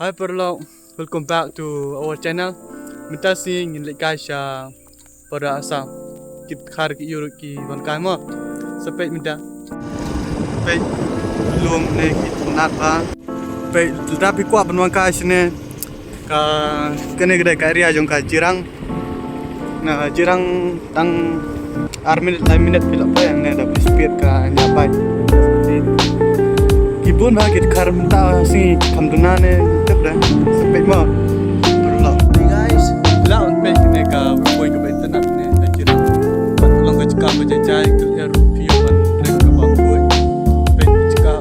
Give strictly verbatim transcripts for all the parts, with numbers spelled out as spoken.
Hi paralok, welcome back to our channel. Mynta sngi ngin leit kai sha border Assam. Ki dkhar ki ïuh ruh ki wan kai mo. Sa peit mynta. Peit lum ne ki tnat ba. Peit lada phi kwah ban wan kai shane. Ka kane ka dei ka area jong ka Jirang. Na Jirang tang ar minit lai minit phi lah poi, hangne da phi speed ka nya bai. Ki bun bha ki dkhar mynta sngi, kham duna ne tip da. Sa peit mo. Paralok. Hey guys, la un peit ne ka waypoint kaba itynnat ne na Jirang. Pat long ka jaka ba jai jai, ka lyer ruh phi ïoh ban trek kaba khuid. Peit ka jaka.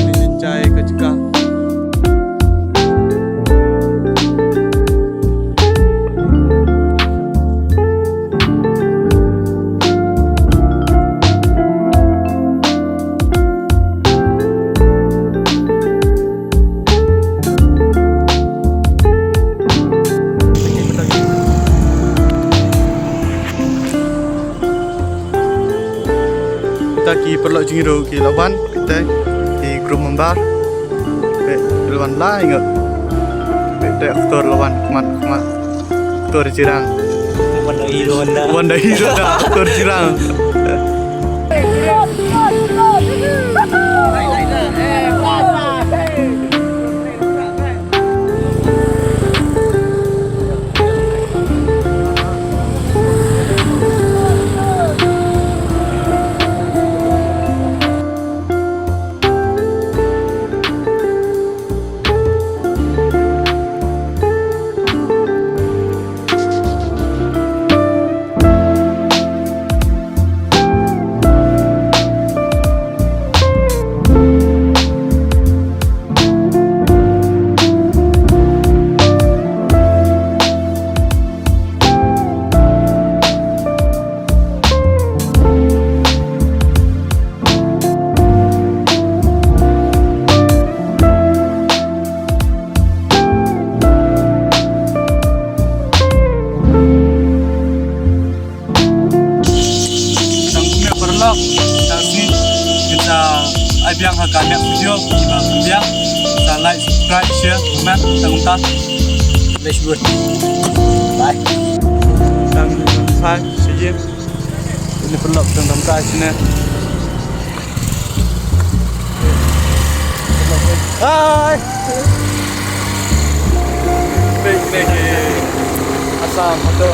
Peit jai jai ka jaka. Kita ki paralok jong ngi ruh ki la wan, kita ki group member. Ki la wan lai ngut. Kita actor la wan, khmat, khmat. Actor Jirang. Wan da hero da. Wan da hero da, actor Jirang. Tang kumne paralok, tang sngi ngin sa ai biang ha ka next video, kiba biang, sa like, subscribe, share, comment, tang kumta. Let's go. Bye. Tang bye, see you. Ini paralok tang dam kai sini. Hai. Peit ne ki Assam hato